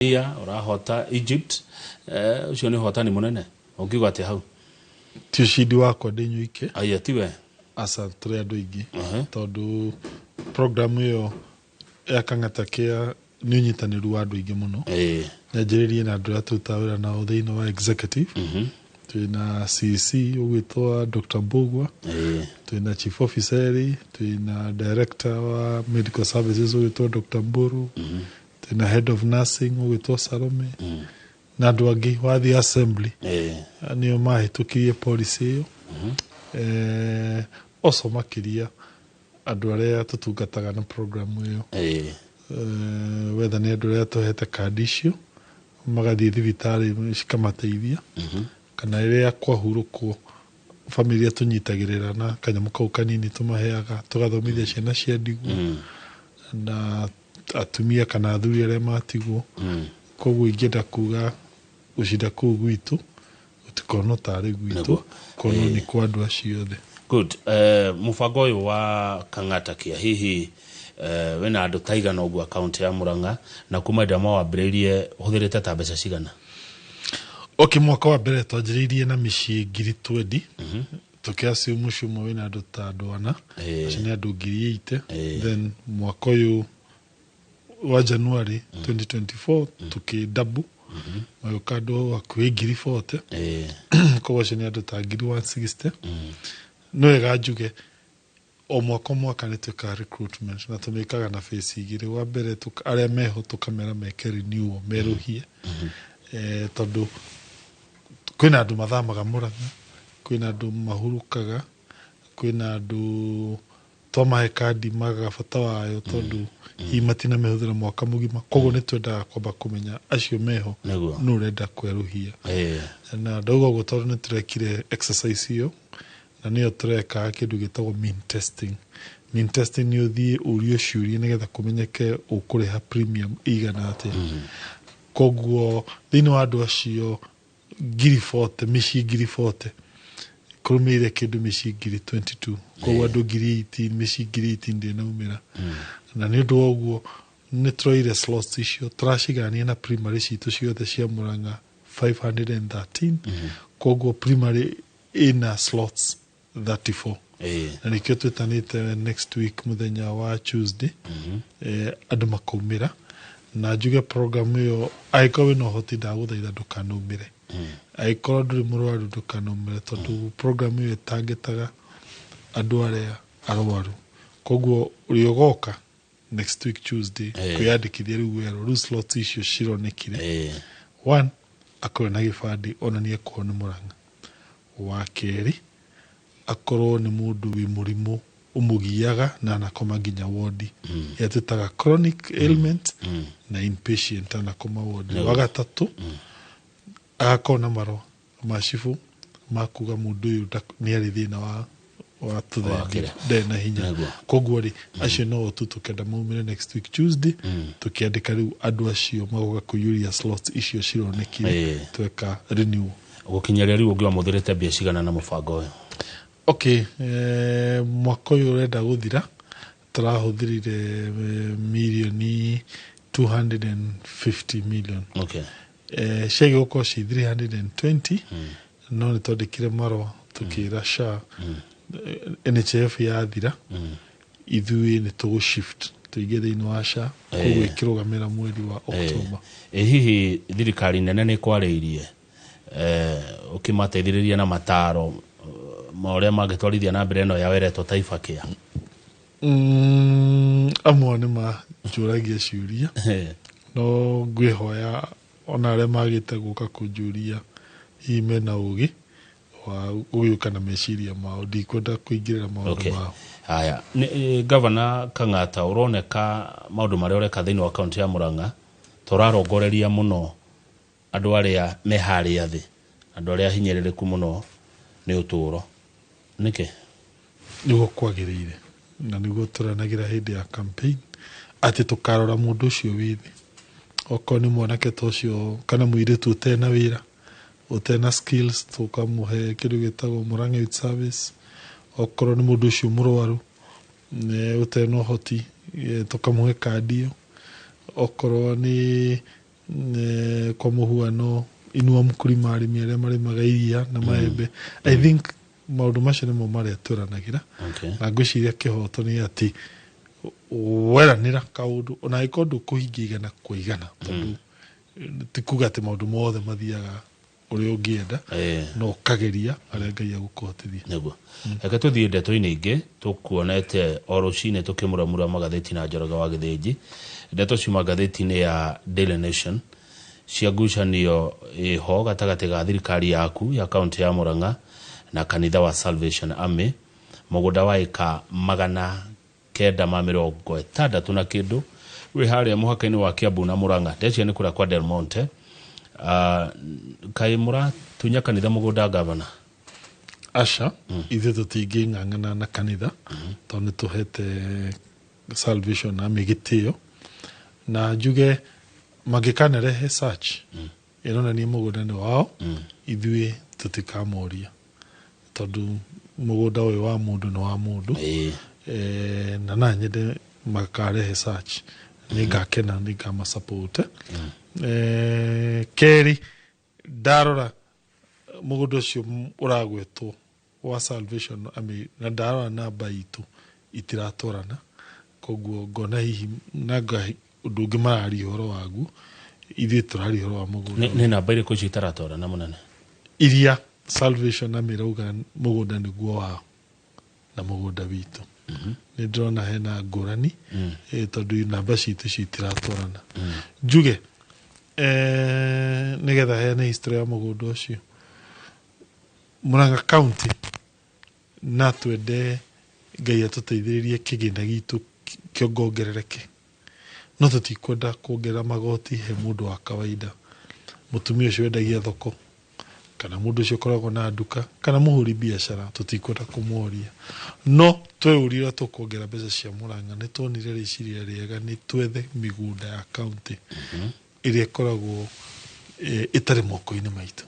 Ũrahota Egypt, ũcio nĩ ũhotani mũnene, ũngiuga atĩa hau? Ti ucindi wakwa ndĩ nyuike. Aya, tiwe? Aca, tũrĩ andũ aingĩ, tondũ program ĩyo ya Kang'ata Care nĩ ũnyitanĩru wa andũ aingĩ mũno. Nyanjĩrĩrie na andũ arĩa tũrutaga wĩra nao thĩinĩ wa executive. Twĩna CC ũgwĩtwo Dr. Mbugua, twĩna chief officer erĩ, twĩna director wa medical services ũgwĩtwo Dr. Mburu, twĩna head of nursing ũgwĩtwo Salome, na andũ angĩ wathiĩ assembly, nĩo mahĩtũkirie policy ĩyo. Also makĩria andũ arĩa tũtungataga na program ĩyo, wetha nĩ andũ arĩa tũhete kandi icio magathiĩ thibitarĩ cikamateithia, kana rĩrĩa kwahurũkwo familia tũnyitagĩrĩra na kanyamũ kau kanini tũmaheaga, tũgathomithia ciana cia ndigwa na atumia kana athuri arĩa matigwo. Koguo ingĩenda kuga gũcinda kũu gwitũ gũtikonwo tarĩ gwitũ, konwo nĩ kwa andũ acio othe. Good. Mũbango ũyũ wa Kang'ata Care, hihi wĩna andũ ta igana ũguo akaunti ya Murang'a, na kuma hĩndĩ ĩrĩa mwawambĩrĩirie ũhũthĩrĩte ta mbeca cigana? Okay, mwaka wa mbere twanjĩrĩirie na mĩciĩ 20,000, tũkĩassume mũciĩ ũmwe wĩna andũ ta andũ ana, acio nĩ andũ 80,000. Then mwaka ũyũ wa January 2024 tũkĩdouble, magĩũka andũ hakuhĩ 40,000. Koguo acio nĩ andũ ta 160,000. Nĩ wega njuge o mwaka o mwaka nĩ twĩkaga recruitment, na tũmĩkaga na phase igĩrĩ. Wa mbere, arĩa meho tũkamera meke renewal, merũhie, tondũ kwĩna andũ mathamaga Mũrang'a, kwĩna andũ mahurũkaga, kwĩna andũ twamahe kandi magaga bata wayo tondũ hihi matinamĩhũthĩra mwaka mũgima. Koguo nĩ twendaga kwamba kũmenya acio meho nũ ũrenda kwerũhia. Na ndauga ũguo tondũ nĩ tũrekire exercise ĩyo, na nĩyo tũreka kĩndũ gĩtagwo mean testing. Mean testing nĩ ũthiĩ ũrio ciũria nĩgetha kũmenyeke ũkũrĩha premium ĩigana atĩa. Koguo thĩinĩ wa andũ acio 40,000, mĩciĩ 40,000, kũrũmĩrĩire kĩndũ mĩciĩ 22,000. Koguo andũ 18,000, mĩciĩ 18,000 ndĩnaumĩra. Na nĩ ũndũ wa ũguo nĩ tũroire slots icio tũracigania na primary citũ ciothe cia Murang'a 513. Koguo primary ĩna slots 34. Na nĩkĩo twĩtanĩte next week mũthenya wa Tuesday, andũ makaumĩra. Na njuge program ĩyo, angĩkorwo wĩna ũhoti, ndagũthaitha ndũkanaumĩre. Angĩkorwo ndũrĩ mũrwaru, ndũkanaumĩre, tondũ program ĩyo ĩtangĩtaga andũ arĩa arwaru. Koguo ũrĩa ũgoka next week Tuesday kwĩyandĩkithia rĩu werũ, rĩu slots icio cironekire, one, akorwo na gĩbandĩ onanie korwo nĩ Mũrang'a. Wa kerĩ, akorwo nĩ mũndũ wĩ mũrimũ ũmũgiaga na anakoma nginya wodi, ĩrĩa twĩtaga chronic ailment na inpatient, anakoma wodi. Wa gatatũ, agakorwo na marũa ma cibũ ma kuga mũndũ ũyũ nĩ arĩ thĩna wa tũthendi, kĩrĩa. Ndarĩ na hinya. Koguo rĩ, acio no tu tũkenda maumĩre next week Tuesday, tũkĩandĩka rĩu andũ acio magoka kũiyũria slots icio cironekire tweka renewal. Gũkinyĩria rĩu ũngĩ wamũthĩrĩte mbia cigana na mũbango ũyũ? Okay, mwaka ũyũ ũrenda gũthira tũrahũthĩrire mirioni 250 million. Ciagĩ gũkorwo ci 320, no nĩ twandĩkire marũa tũkĩra SHA, NHIF yathira ithuĩ nĩ tũgũ shift tũingĩ thĩinĩ wa SHA. Koguo ĩkĩrũgamĩra mweri wa October. Ĩ hihi thirikari nene nĩ kwarĩirie, ũkĩmateithĩrĩria na mataro ma ũrĩa mangĩtwarithia na mbere ĩno yao ĩretwo Taifa Care? Amwe nĩ manjũragia ciũria, no ngwĩhoya ona arĩa magĩte gũka kũnjũria hihi mena ũgĩ wa gũgĩũka na meciria mao. Ndikwenda kũingĩrĩra maũndũ mao. Haya, Gavana Kang'ata, ũroneka maũndũ marĩa ũreka thĩinĩ wa kaunti ya Murang'a tũrarongoreria mũno andũ arĩa me harĩa thĩ, andũ arĩa hinyĩrĩrĩku mũno nĩ ũtũũro, nĩkĩ? Nĩguo kwagĩrĩire, na nĩguo tũranagĩra hĩndĩ ya campaign atĩ tũkarora mũndũ ũcio wĩ thĩ, okorwo nĩ mwanake ta ũcio kana mũirĩtu ũtena wĩra, ũtena skills, tũkamũhe kĩndũ gĩtagwo Murang'a Youth Service. Okorwo nĩ mũndũ ũcio mũrwaru ũtena ũhoti, tũkamũhe kandi ĩyo. Okorwo nĩ Kwa mũhuano Inua Mkulima, arĩmi arĩa marĩmaga iria na maembe. I think maũndũ macio nĩmo marĩa twĩranagĩra. Na ngwĩciria kĩhoto nĩ atĩ weranĩra kaũndũ, ona angĩkorwo ndũkũhingia igana kwa igana, tondũ ti kuga atĩ maũndũ mothe mathiaga ũrĩa ũngĩenda, no ũkageria harĩa Ngai agũkũhotithia. Nĩguo. Reke tũthiĩ ndeto-inĩ ingĩ tũkuonete o rũcinĩ tũkĩmuramura magathĩti na Njoroge wa Gĩthĩnji. Ndeto ciuma ngathĩti-inĩ ya Daily Nation cia ngucanio ĩho gatagatĩ ga thirikari yaku ya kaunti ya Murang'a na kanitha wa Salvation Army, mũgũnda wa ĩka 960 na kĩndũ wĩ harĩa mũhaka-inĩ wa Kiambu na Murang'a. Ndecia nĩ kũrĩa kwa Del Monte. Kaĩ mũratunya kanitha mũgũnda, gavana? Aca, ithuĩ tũtingĩng'ang'ana na kanitha, tondũ nĩ tũhete Salvation Army gĩtĩo, na njuge mangĩkanerehe search ĩronania mũgũnda nĩ wao, ithuĩ tũtikamoria, tondũ mũgũnda ũyũ wa mũndũ nĩ wa mũndũ. Na nyende makarehe search, nĩ ngakena, nĩ ngamasupport. Kerĩ, ndarora mũgũnda ũcio ũragwetwo wa Salvation Army na ndarora namba itũ itiratwarana, koguo ngona hihi nanga ũndũ ũngĩ mararia ũhoro waguo, ithuĩ tũraria ũhoro wa mũgũnda. Nĩ namba irĩkũ icio itaratwarana, mũnene? Iria Salvation Army ĩrauga mũgũnda nĩguo wao na mũgũnda witũ, nĩ ndĩrona hena ngũrani, tondũ namba citũ citiratwarana. Njuge nĩgetha heane history ya mũgũnda ũcio, Murang'a County na twende Ngai atũteithĩrĩrie kĩgĩna gitũ kĩongongerereke, no tũtikwenda kuongerera magoti he mũndũ wa kawaida, mũtumia ũcio wendagia thoko, kana mũndũ ũcio ũkoragwo na nduka, kana mũhũri biacara. Tũtikwenda kũmoria, no tweyũria ũrĩa tũkuongerera mbeca cia Murang'a, nĩ tuonire rĩciria rĩega nĩ twethe mĩgũnda ya county ĩrĩa ĩkoragwo ĩtarĩ moko-inĩ maitũ,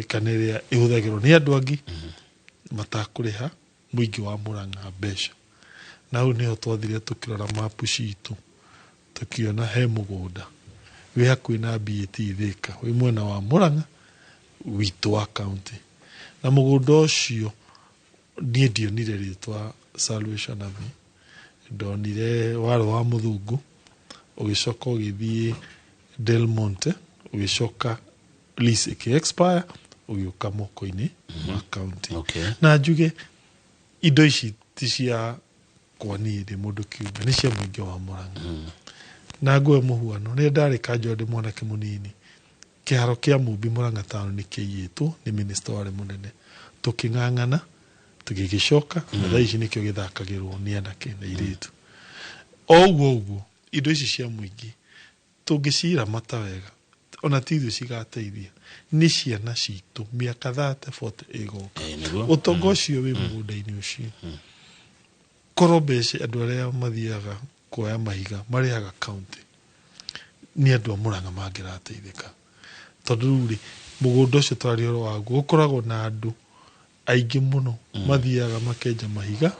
kana ĩrĩa ĩhũthagĩrwo nĩ andũ angĩ matakũrĩha mũingĩ wa Murang'a mbeca. Na hau nĩho twathire tũkĩrora mapu citũ, tũkĩona he mũgũnda wĩ hakuhĩ na BAT Thika, wĩ mwena wa Murang'a witũ wa county, na mũgũnda ũcio niĩ ndionire rĩtwa Salvation Army, ndonire warĩ wa mũthũngũ, ũgĩcoka ũgĩthiĩ Del Monte, ũgĩcoka lease ĩkĩ expire, ũgĩũka moko-inĩ ma county. Na njuge indo ici ti cia kwa niĩ ndĩ mũndũ kĩũmbe, nĩ cia mũingĩ wa Murang'a. Na nguhe mũhuano, rĩrĩa ndarĩ kanjũ ndĩ mwanake mũnini, kĩharo kĩa Mũmbi Murang'a town nĩ kĩaiyĩtwo nĩ minister warĩ mũnene, tũkĩng'ang'ana tũgĩgĩcoka, na thaa ici nĩkĩo gĩthakagĩrwo nĩ anake na airĩtu. O ũguo ũguo indo ici cia mũingĩ tũngĩciramata wega, ona ti ithuĩ cigateithia, nĩ ciana citũ mĩaka 30 40 ĩgoka. Ũtonga ũcio wĩ mũgũnda-inĩ ũcio, korwo mbeca andũ arĩa mathiaga kuoya mahiga marĩhaga county, nĩ andũ a Murang'a mangĩrateithĩka, tondũ rĩu rĩ, mũgũnda ũcio twaria ũhoro waguo ũkoragwo na andũ aingĩ mũno mathiaga makenja mahiga,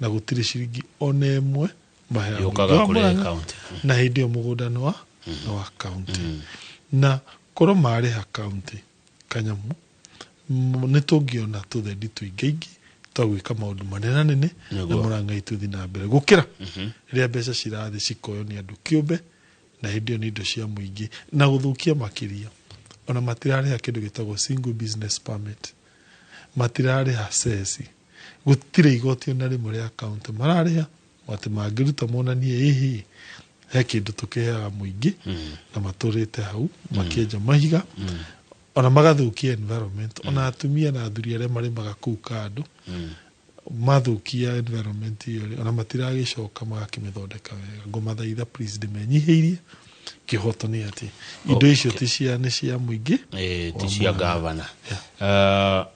na gũtirĩ ciringi ona ĩmwe maheaga yũkaga mũingĩ wa kũrĩ Murang'a. County. Na hĩndĩ ĩyo mũgũnda nĩ wa county, na korwo marĩha county kanyamu, nĩ tũngĩona tũthendi tũingaingĩ twa gwĩka maũndũ manenanene na Murang'a itũthi na mbere gũkĩra rĩrĩa mbeca cirathiĩ cikoywo nĩ andũ kĩũmbe, na hĩndĩ ĩyo nĩ indo cia mũingĩ. Na gũthũkia makĩria, ona matirarĩha kĩndũ gĩtagwo single business permit, matirarĩha ceci, gũtirĩ igoti ona rĩmwe rĩa county mararĩha, atĩ mangĩruta monanie ĩhĩ he kĩndũ tũkĩheaga mũingĩ. Na matũrĩte hau makĩenja mahiga, ona magathũkia environment, ona atumia na athuri arĩa marĩmaga kũu kando mathũkia environment ĩyo rĩ, ona matiragĩcoka magakĩmĩthondeka wega. Ngũmathaitha please, ndĩmenyihĩirie, kĩhoto nĩ atĩ indo icio ti cia, nĩ cia mũingĩ ti wa cia Murang'a. Gavana,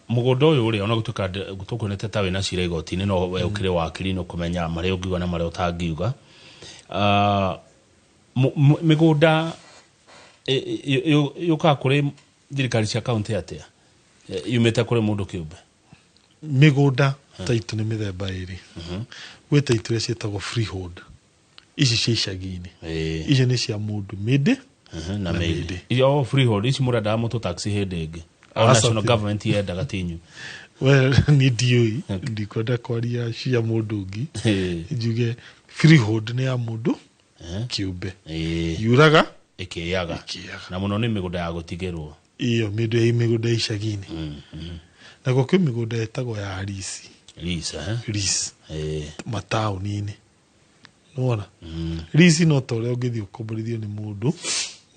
mũgũnda ũyũ rĩ, ona gũtuĩka tũkuonete ta wĩna cira igoti-inĩ, no we ũkĩrĩ wakiri nĩ ũkũmenya marĩa ũngiuga na marĩa ũtangiuga. Mĩgũnda yũkaga kũrĩ thirikari cia kaunti atĩa yumĩte kũrĩ mũndũ kĩũmbe? Mĩgũnda taitũ nĩ mĩthemba ĩrĩ. Gwĩ taitũ iria ciĩtagwo freehold, ici cia icagi-inĩ. Icio nĩ cia mũndũ mĩndĩ Na Mayday. Iyo freehold ici mũrendaga mũtũ taxi hĩndĩ ĩngĩ. O national government yendaga tinyu. Well, ni ndiũĩ, ndikwenda kwaria cia mũndũ ũngĩ, njuge freehold nĩ ya mũndũ kĩũmbe, yuraga ĩkĩaga, na mũno nĩ mĩgũnda ya gũtigĩrwo. Iyo mĩgũnda icagi-inĩ. Nakuo kwĩ mĩgũnda ĩtagwo ya lease. Lease, lease mataũni-inĩ. Nĩwona lease no ta ũrĩa ũngĩthiĩ ũkomborithio nĩ mũndũ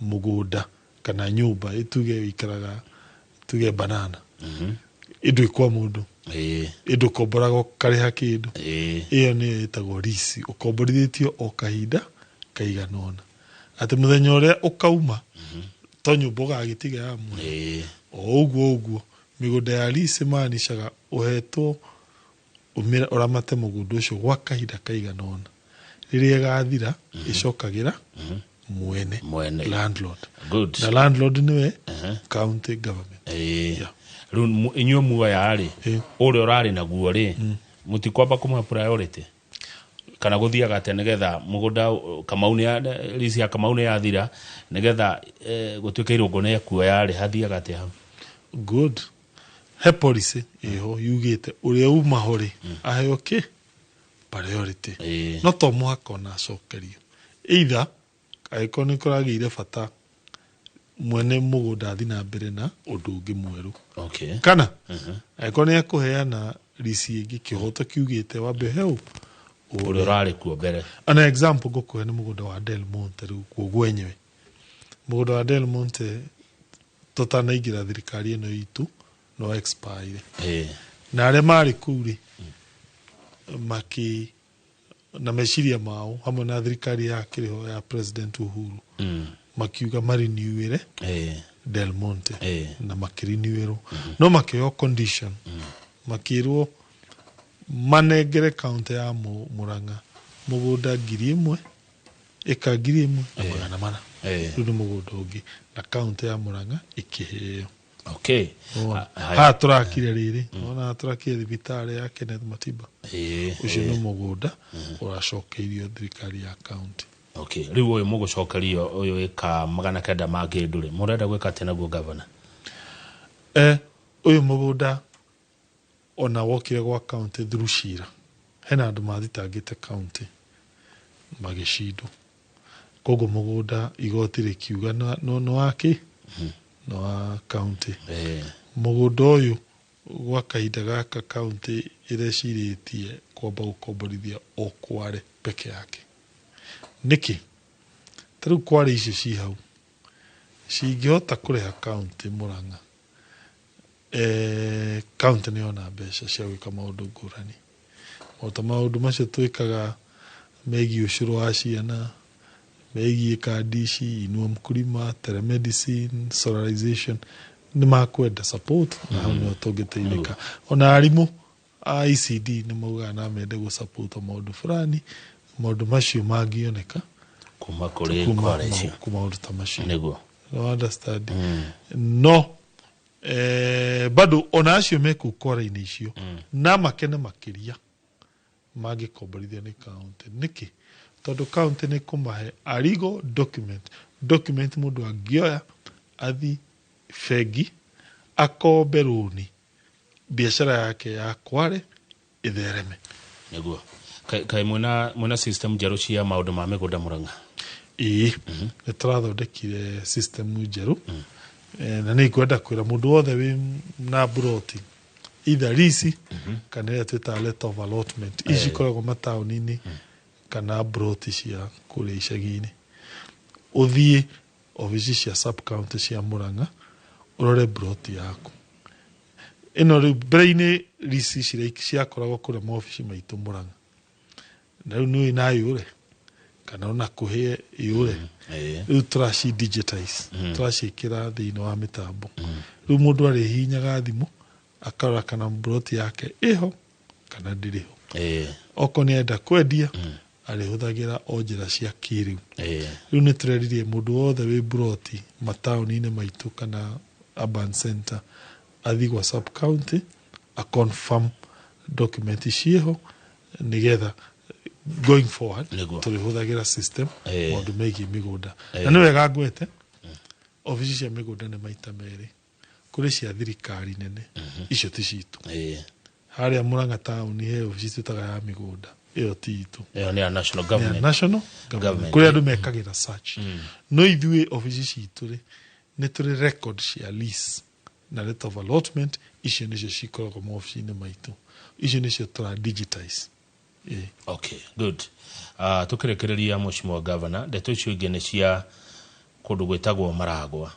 mũgũnda kana nyũmba, ĩtuge ĩikaraga tuge banana, ĩndũ ĩkwa mũndũ, ĩndũ ũkomboraga ũkarĩha kĩndũ. Ĩyo nĩyo ĩtagwo lease, ũkomborithĩtio o kahinda kaigana ũna, atĩ mũthenya ũrĩa ũkauma to nyũmba ũgagĩtiga ya mwene. O ũguo ũguo mĩgũnda ya lease maanicaga ũhetwo ũramate mũgũnda ũcio gwa kahinda kaigana ũna, rĩrĩa ĩgathira ĩcokagĩra mwene, landlord. Good. Na landlord nĩwe county government. Rĩu inyuĩ muoya rĩ, ũrĩa ũrarĩ naguo rĩ, mũtikwamba kũmũhe priority kana gũthiaga atĩa nĩgetha mũgũnda Kamau nĩ lease ya Kamau nĩ yathira, nĩgetha gũtuĩke Irũngũ nĩ ekuoya rĩ, hathiaga atĩa hau? Good. He policy ĩho yugĩte ũrĩa uma ho rĩ, aheo kĩ priority. No to mũhaka ona acokerio, either angĩkorwo nĩ kũragĩire bata mwene mũgũnda athi na mbere na ũndũ ũngĩ mwerũ, kana angĩkorwo nĩ ekũheana lease ĩngĩ, kĩhoto kiugĩte wambe ũhe ũrĩa ũrarĩ kuo mbere. An example ngũkũhe nĩ mũgũnda wa Del Monte. Rĩu kuo gwenyewe mũgũnda wa Del Monte tũtanaingĩra thirikari ĩno itũ no expire, na arĩa marĩ kũu rĩ, maki na meciria mao hamwe na thirikari ya kĩrĩho ya President Uhuru, makiuga marinewĩre Del Monte, na makĩrinewĩrwo, no makĩheo condition, makĩrwo manengere kaunti ya Murang'a mũgũnda 1000, ĩka 1400. Rĩu nĩ mũgũnda ũngĩ, na kaunti ya Murang'a ĩkĩheo. Haha tũrakire rĩrĩ, ona haha tũrakire thibitarĩ ya Kenneth Matiba, ũcio nĩ mũgũnda ũracokeirio thirikari ya kaunti. Okay, rĩu ũyũ mũgũcokerio ũyũ ĩka 900 ma kĩndũ rĩ, mũrenda gwĩka atĩa naguo, governor? Ũyũ mũgũnda ona wokire gwa kaunti through cira. Hena andũ mathitangĩte kaunti magĩcindwo, koguo mũgũnda igoti rĩkiuga no waki no wa kaunti. Mũgũnda ũyũ gwa kahinda gaka kaunti ĩrecirĩtie kwamba gũkomborithia o Kware peke yake. Nĩkĩ? Ta rĩu Kware icio ci hau cingĩhota kũrĩha kaunti Murang'a, kaunti nĩ yona mbeca cia gwĩka maũndũ ngũrani, o ta maũndũ macio twĩkaga megiĩ ũcũrũ wa ciana, megiĩ kandi ici, Inua Mkulima, telemedicine, solarization, nĩ makwenda support, na hau nĩho tũngĩteithĩka. Ona arimũ a ECD nĩ maugaga na mende gũ support maũndũ fulani, maũndũ macio mangĩoneka kuma kũrĩ kuma Kware icio. Maũndũ ta macio. No understand, no bado ona acio me kũu Kware-inĩ icio na makene makĩria mangĩkomborithio nĩ kaunti. Nĩkĩ? Tondũ kaunti nĩ kũmahe a legal document, document mũndũ angĩoya athi bengi akombe rũni, biacara yake ya Kware ĩthereme. Nĩguo. Kaĩ mwĩna system njerũ cia maũndũ ma mĩgũnda Murang'a? Ĩĩ, nĩ tũrathondekire system njerũ. Na nĩ ngwenda kwĩra mũndũ wothe wĩ na mburoti, either lease kana ĩrĩa twĩtaga letter of allotment, ici ikoragwo mataũni-inĩ, kana mburoti cia kũrĩa icagi-inĩ, ũthiĩ obici cia sub county cia Murang'a ũrore mburoti yaku ĩno. Rĩu mbere-inĩ lease ici ciakoragwo kũrĩa maobici maitũ Murang'a, na rĩu nĩ na yũre kana ona kũhĩe yũre. Rĩu tũraci digitize, tũraciĩkĩra thĩinĩ wa mĩtambo. Rĩu mũndũ arĩhihinyaga thimũ akarora kana mburoti yake ĩho kana ndĩrĩ ho. Okorwo nĩ enda kwendia, arĩhũthagĩra o njĩra cia kĩrĩu. Rĩu nĩ tũreririe mũndũ wothe wĩ mburoti mataũni-inĩ maitũ kana urban center athiĩ gwa sub county a confirm document ciĩho, nĩgetha going forward Nĩguo. tũrĩhũthagĩra system maũndũ megiĩ mĩgũnda. Na nĩ wega ngwete Obici cia mĩgũnda nĩ maita merĩ, kũrĩ cia thirikari nene, icio ti citũ. Harĩa Murang'a taũni he obici twĩtaga ya mĩgũnda, ĩyo ti itũ. Ĩyo nĩ ya national Nĩ ya government. National government, Government. kũrĩa andũ mekagĩra search. No ithuĩ obici citũ rĩ, nĩ tũrĩ record cia lease na rate of allotment, icio nĩcio cikoragwo maobici-inĩ maitũ, icio nĩcio tũra digitize. Ĩĩ. Okay, good. Tukĩrĩkĩrĩria, Mheshimiwa Governor, ndeto icio ingĩ nĩ cia kũndũ gwĩtagwo Maragwa.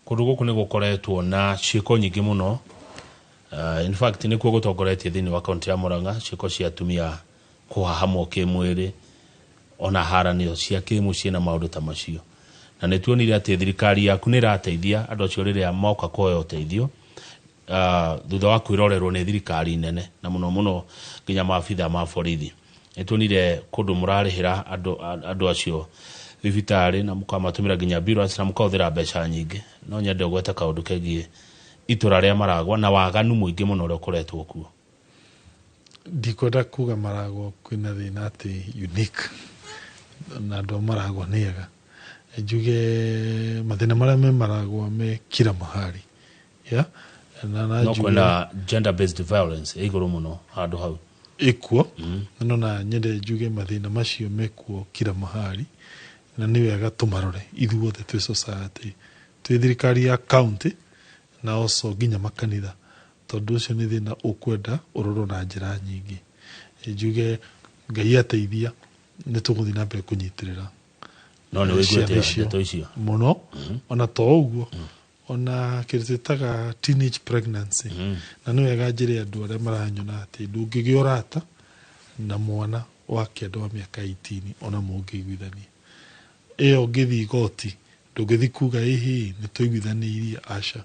Kũndũ gũkũ nĩ gũkoretwo na ciĩko nyingĩ mũno. In fact, nĩkuo gũtongoretie thĩinĩ wa kaunti ya Murang'a ciĩko cia atumia kũhahamwo kĩmwĩrĩ, ona haranio cia kĩmũciĩ na maũndũ ta macio, na nĩ tuonire atĩ thirikari yaku nĩ ĩrateithia andũ acio rĩrĩa moka kũhoya ũteithio, thutha wa kwĩrorerwo nĩ thirikari nene na mũno mũno nginya maabitha ma borithi. Nĩ tuonire kũndũ mũrarĩhĩra andũ acio thibitarĩ na mũkamatũmĩra nginya ambulance na mũkahũthĩra mbeca nyingĩ. No nyende ũgwete kaũndũ kegiĩ itũra rĩa Maragwa na waganu mũingĩ mũno ũrĩa ũkoretwo kuo. Ndikwenda kuga Maragwa kwĩna thĩna atĩ unique, na andũ a Maragwa nĩ ega. Njuge mathĩna marĩa me Maragwa me kila mahali, yeah? Na no njuge kwĩna gender based violence ĩ igũrũ mũno handũ hau. Ĩkuo, no na nyende njuge mathĩna macio mekuo kila mahali, na nĩ wega tũmarore ithuothe twĩ society, twĩ thirikari ya county na also nginya makanitha, tondũ ũcio nĩ thĩna ũkwenda ũrorwo na njĩra nyingĩ. Njuge Ngai ateithia nĩ tũgũthiĩ na mbere kũnyitĩrĩra no nĩ ciana wĩiguĩte icio ndeto icio mũno. Ona to ũguo, ona kĩndũ twĩtaga teenage pregnancy, na nĩ wega njĩre andũ arĩa maranyona atĩ ndũngĩgĩa ũrata na mwana wa kĩanda wa mĩaka 18 ona mũngĩiguithania. Ĩyo ũngĩthiĩ igoti ndũngĩthiĩ kuga ĩhĩ nĩ tũiguithanĩirie, aca.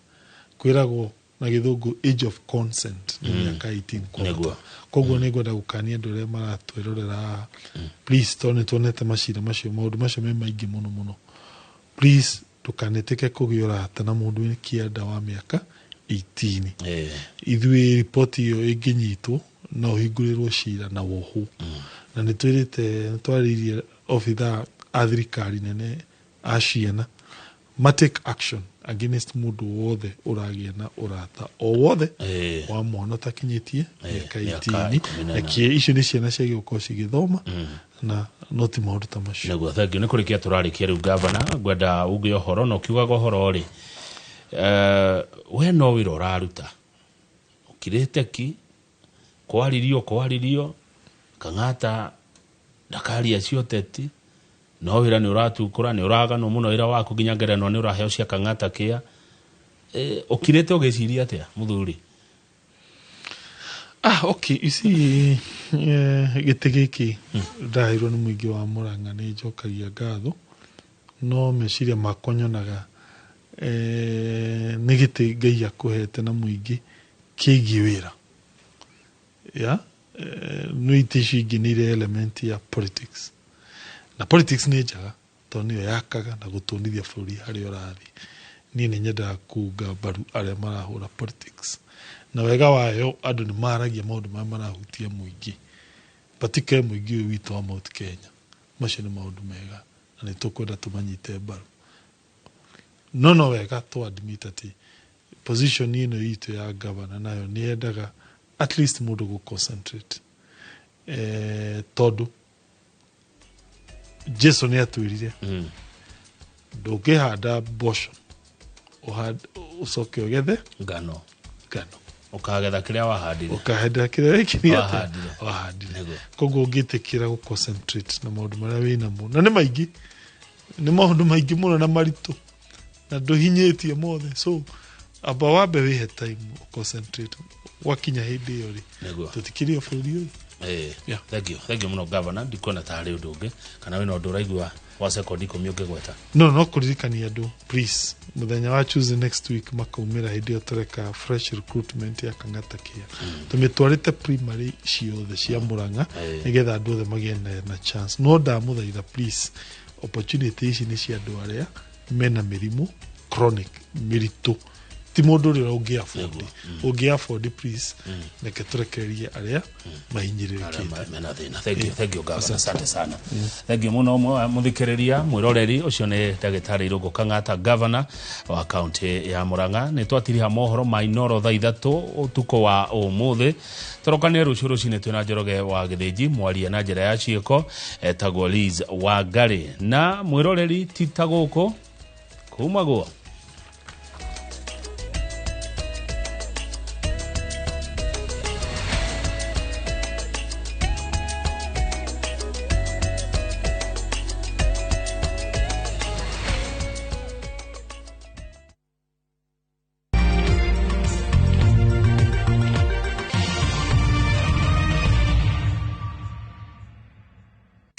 Kwĩragwo na gĩthũngũ age of consent nĩ mĩaka 18 kwambata. Nĩguo. Koguo nĩ ngwenda gũkania andũ arĩa maratwĩrorera haha, please, tondũ nĩ tuonete macira macio, maũndũ macio me maingĩ mũno mũno, please ndũkanetĩke kũgĩa ũrata na mũndũ wĩ kĩanda wa mĩaka 18. Ithuĩ riboti ĩyo ĩngĩnyitwo no ũhingũrĩrwo cira na wohwo, na nĩ twĩrĩte, nĩ twarĩirie obitha a thirikari nene a ciana ma take action against mũndũ wothe ũragĩa na ũrata o wothe wa mwana ũtakinyĩtie mĩaka mĩaka 18. 18. Kie icio nĩ ciana ciagĩrĩirwo gũkorwo cigĩthoma na no ti maũndũ ta macio. Nĩguo, thank you. Nĩ kũrĩkia tũrarĩkia rĩu, gavana, ngwenda uge ũhoro, na ũkiugaga ũhoro rĩ, we no wĩra ũraruta ũkirĩte ki kwaririo kwaririo Kang'ata ndakaria cia ũteti, no wĩra nĩ ũratukũra, nĩ ũraganwo mũno wĩra waku, nginya ngerenwa nĩ ũraheo cia Kang'ata kĩa. Ũkirĩte ũgĩciria atĩa, mũthuri? Ah, okay, you see, gĩtĩ gĩkĩ ndaheirwo nĩ mũingĩ wa Murang'a, nĩ njokagia ngatho, no meciria makwa nyonaga nĩ gĩtĩ Ngai akũhete na mũingĩ kĩgiĩ wĩra ya no itĩ icio ingĩ nĩ irĩ element ya politics, na politics nĩ njega tondũ nĩyo yakaga na gũtũnithia bũrũri harĩa ũrathiĩ. Niĩ nĩ nyendaga kuunga mbaru arĩa marahũra politics, na wega wayo andũ nĩ maragia maũndũ marĩa marahutia mũingĩ, particularly mũingĩ ũyũ witũ wa Mount Kenya. Macio nĩ maũndũ mega na nĩ tũkwenda tũmanyite mbaru, no wega tũ admit atĩ position ĩno itũ ya governor nayo nĩ yendaga at least mũndũ gũ concentrate, tondũ Jesu nĩ atwĩrire ndũngĩhanda mboco ũcoke ũgethe ngano. Ngano. Ũkagetha kĩrĩa wahandire. Ũkahanda kĩrĩa wĩkire atĩa? Wahandire. Wahandire. Nĩguo. Koguo ũngĩtĩkĩra gũ concentrate na maũndũ marĩa wĩnamo, na nĩ maingĩ, nĩ maũndũ maingĩ mũno na maritũ na ndũhinyĩtie mothe, so amba wambe wĩhe time concentrate, gwakinya hĩndĩ ĩyo rĩ, Nĩguo. tũtikĩrĩ o bũrũri ũyũ. Yeah. Thank you, thank you mũno, governor. Ndikuona ta harĩ ũndũ ũngĩ, kana wĩna ũndũ ũraigua wa sekondi 10 ũngĩgweta? No kũririkania andũ, please, mũthenya wa Tuesday next week makaumĩra, hĩndĩ ĩyo tũreka fresh recruitment ya Kang'ata Care, tũmĩtwarĩte primary ciothe cia Murang'a nĩgetha andũ othe magĩe na chance. No ndamũthaitha, please, opportunity ici nĩ cia andũ arĩa mena mĩrimũ chronic mĩritũ. Ti mũndũ ũrĩa ũngĩ afford, ũngĩ afford, please, reke tũrekererie arĩa mahinyĩrĩrĩkĩte. Mena thĩna. Thank you, thank you, governor. Asante sana, thank you mũno. Mũthikĩrĩria mwĩroreri, ũcio nĩ ndagĩtarĩ Irũngũ Kang'ata, governor wa kaunti ya Murang'a. Nĩ twatiriha mohoro ma Inoro thaa 3 ũtukũ wa ũmũthĩ. Tũrokanie rũciũ rũcinĩ twĩna Njoroge wa Gĩthĩnji, mwaria na njĩra ya ciĩko etagwo Liz Wangari. Na mwĩroreri, ti ta gũkũ kumagwo.